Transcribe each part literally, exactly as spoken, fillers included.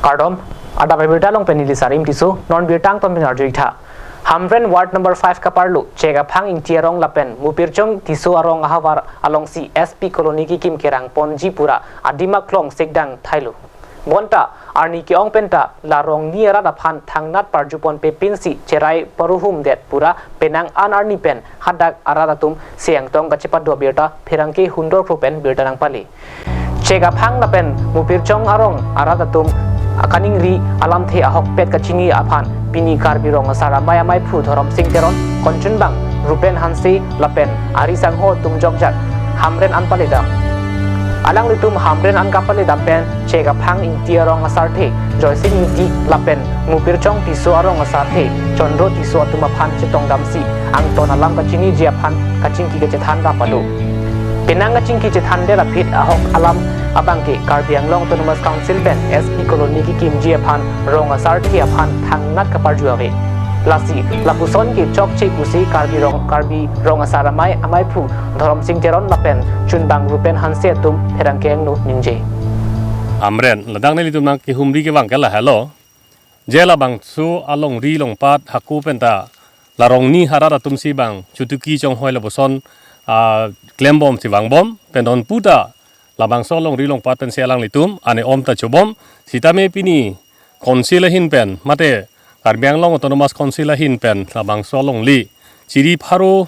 Kardom, adap abirta along pen neli Sarim Tisso, non birta angton pen arju-ik tha. Hamren Ward number five kaparlo, Chek Aphang Ingti arong lapen Mupirchong Tisso arong ahavar alongsi S P Colony kekim kerang ponji pura adim aklong sikdang thailo. Bonta, arni ke-ong penta, la rongni arat aphan thangnat parjupon pepinsi cherai paruhum det pura penang an arni pen hadak arat atum seng tong kachepado birta pherangke hundor kro pen birta nangpale. Chek Aphang lapen Mupirchong arong arat atum akaningri alamthe ahokpet kachini aphan pini Karbi Rong Asar Amei Amei Phu Dhorom Sing Teron, Konchunbang Rupen Hanse lapen ari sangho atum jokjak Hamren an paledam. Alanglitum Hamren an kapaledam pen Chek Aphang Ingti arong asarthe Joysing Ingti lapen Mupirchong Tisso arong asarthe Chondro Tisso atum aphan chetongdamsi angton alam kachiniji aphan kachingki kachethan dam pado. Penang kachingki chethan det aphi ahok alam abangke Karbi Anglong Autonomous Council pen S P Colony kekimji aphan rong asarthe aphan thangnat kaparju ave. Lasi lapuson ke chokche pusi Karbi Rong, Karbi Rong Asar Amei Amei Phu Dhorom Sing Teron lapen Chunbang Rupen Hanse atum pherangke angno ningje. Hamren, ladak nelitum nangkehumri kevang ke lahelo. Je labangso alongri longpat hako penta la rongni arat atumsi bang chutuki chonghoi lapuson, ah, klembomsi vangbom pen non puta labangso alongri longpat pensi alanglitum ane om ta chobom sitame pini Council ahin pen mate Karbi Anglong Autonomous Council ahin pen labangso alongle chiri pharo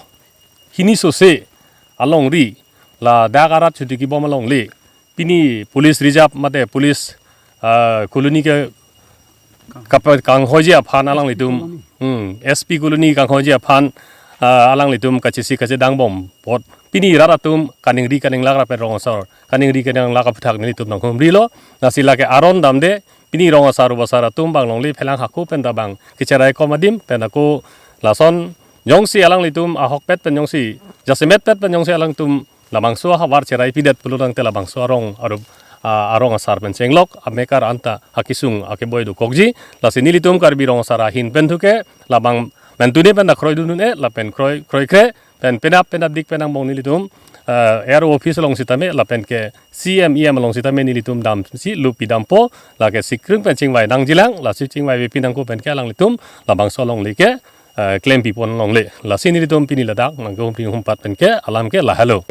hini sose alongri ladak arat chutuki bom alongle pini police reserve mate police, ah, colony ke kapa kanghoiji aphan alanglitum, hmm, S P Colony kanghoiji aphan, ah, alanglitum kachisi kachedang bom apot pini rat atum kaningri kaninglak ra pen rong asar kaningri kaninglak aphuthak nelitum nangkehumrilo. Lasi lake aron damde pini rong asar ubasar atum bang longle phelang hako penta bang kecherai kom adim pen ako lason jongsi alanglitum ahokpet pen jongsi jasemetpet pen jongsi alangtum labangso ahavar cherai pidet pulo tangte labangso arong arup, ah, arong asar pen chenglok amekar anta hakisung akeboi dokokji. Lasi nelitum Karbi Rong Asar ahin pen thuke labang mentune pen ta kroidun-un-e lapen kroi kroikre pen penap penapdik pen angbong nelitum, ah, A R O office along sitame lapen ke C M E M along sitame nelitum damsi lupi dampo lake sikring pen chingvai nangjilang. Lasi chingvaivepi nangkok pen ke alanglitum labangso alongle ke, eh, klempipon longle. Lasi nelitum pini ladak nangkehumri humpat pen ke alam ke lahelo.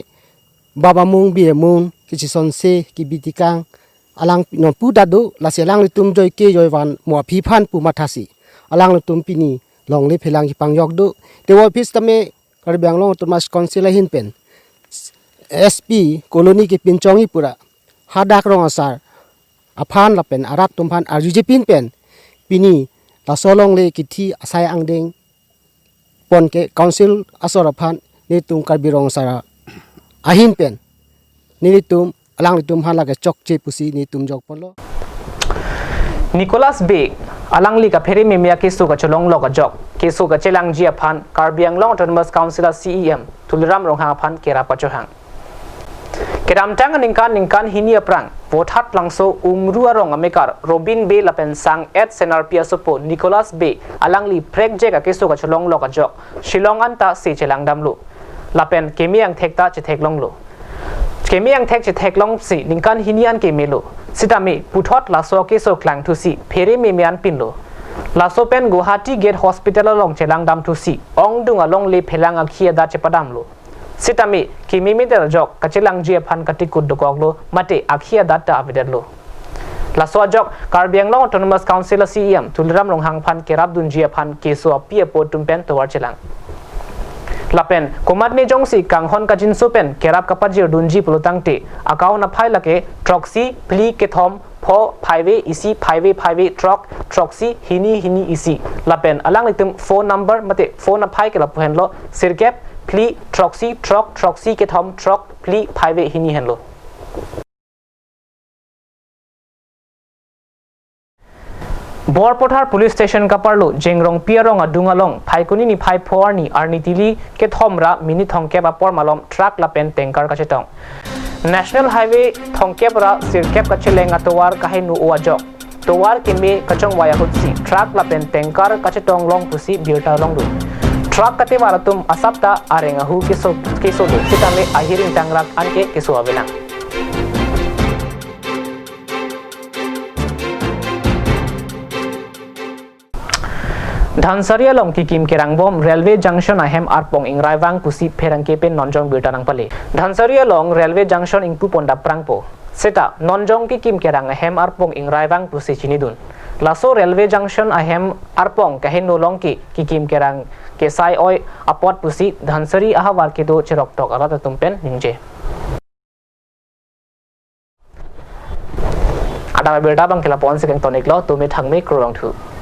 Baba mung bi mung kechisonse kebi tekang alang non puta do, lasi alanglitum joike joivan mo aphi aphan pu mathasi alanglitum pini longle phelang kepangjok do. Te office tame Karbi Anglong Autonomous Council ahin pen S P Colony kepinchongji pura hadak rong asar aphan lapen arat atum aphan arjuje pin pen pini laso alongle kithi asai angdeng pon ke Council asor aphan nelitum Karbi Rong Asar ahin pen nelitum alanglitum aphan lake chokche pusi nelitum jokponlo. Nicholas Bey alangli kaphere meme akeso kacholonglok ajok keso kachelangji aphan Karbi Anglong Autonomous Council a C E M Tuliram Ronghang aphan kerap kachohang. Kedamtang aningkan ningkan hini aphrang Vothatlangso Umru arong amekar Robin Bey lapen sang et Senarpi asopo Nicholas Bey alangli prekjek akeso kacholonglok ajok Shillong anta se chelangdamlo. Lapen keme angthek ta chetheklonglo. Keme angthek chetheklongsi ningkan hini an kemelo. Sitame puthot laso akeso klangthusi phere meme an pinlo. Laso pen Guwahati Gate Hospital along chelangdamthusi ongdung alongle phelang akhi adat chepadamlo. Sitame keme meter ajok kachelangji aphan katikut dokoklo mate akhi adat ta avedetlo. Laso ajok Karbi Anglong Autonomous Council a C E M Tuliram Ronghang aphan kerapdunji aphan keso api apo atum pen tovar chelang. Lapen komatne jongsi kanghon kajinso pen kerap kapajirdunji pulo tangte account aphai lake throksi phli kethom pho phaive isi phaive phaive throk throksi hini hini isi. Lapen alanglitum phone number mate phone aphai ke lapu henlo sirkep phli throksi throk throksi kethom throk phli phaive hini henlo. Borpathar Police Station kaparlo Jengrongpi arong adung along Phaikuni niphai pho arni arni tili kethom ra minit thomkep apor malom truck lapen tanker kachetong. National Highway thomkep ra sirkep kacheleng atovar kaheno-o ajok tovar keme kachongvai ahutsi truck lapen tanker kachetong long pusi birta longdun. Truck katevar atum asap ta areng ahu keso keso do sitame ahir ingtang rak anke keso avelang. Dhansiri along kekim kerangbom railway junction ahem arpong ingraivang pusi pherangke pen nonjong birta nangpale. Dhansiri along railway junction ingpu pon dap prangpo. Seta nonjong kekim kerang ahem arpong ingraivang pusi chinidun. Laso railway junction ahem arpong kaheno along ke kekim kerang kesai oi apot pusi Dhansiri ahavar kedo cheroktok arat atum pen ningje. Adang abirta abang ke lapu-an si kangton-iklo, tumi thangmi kurvangthu.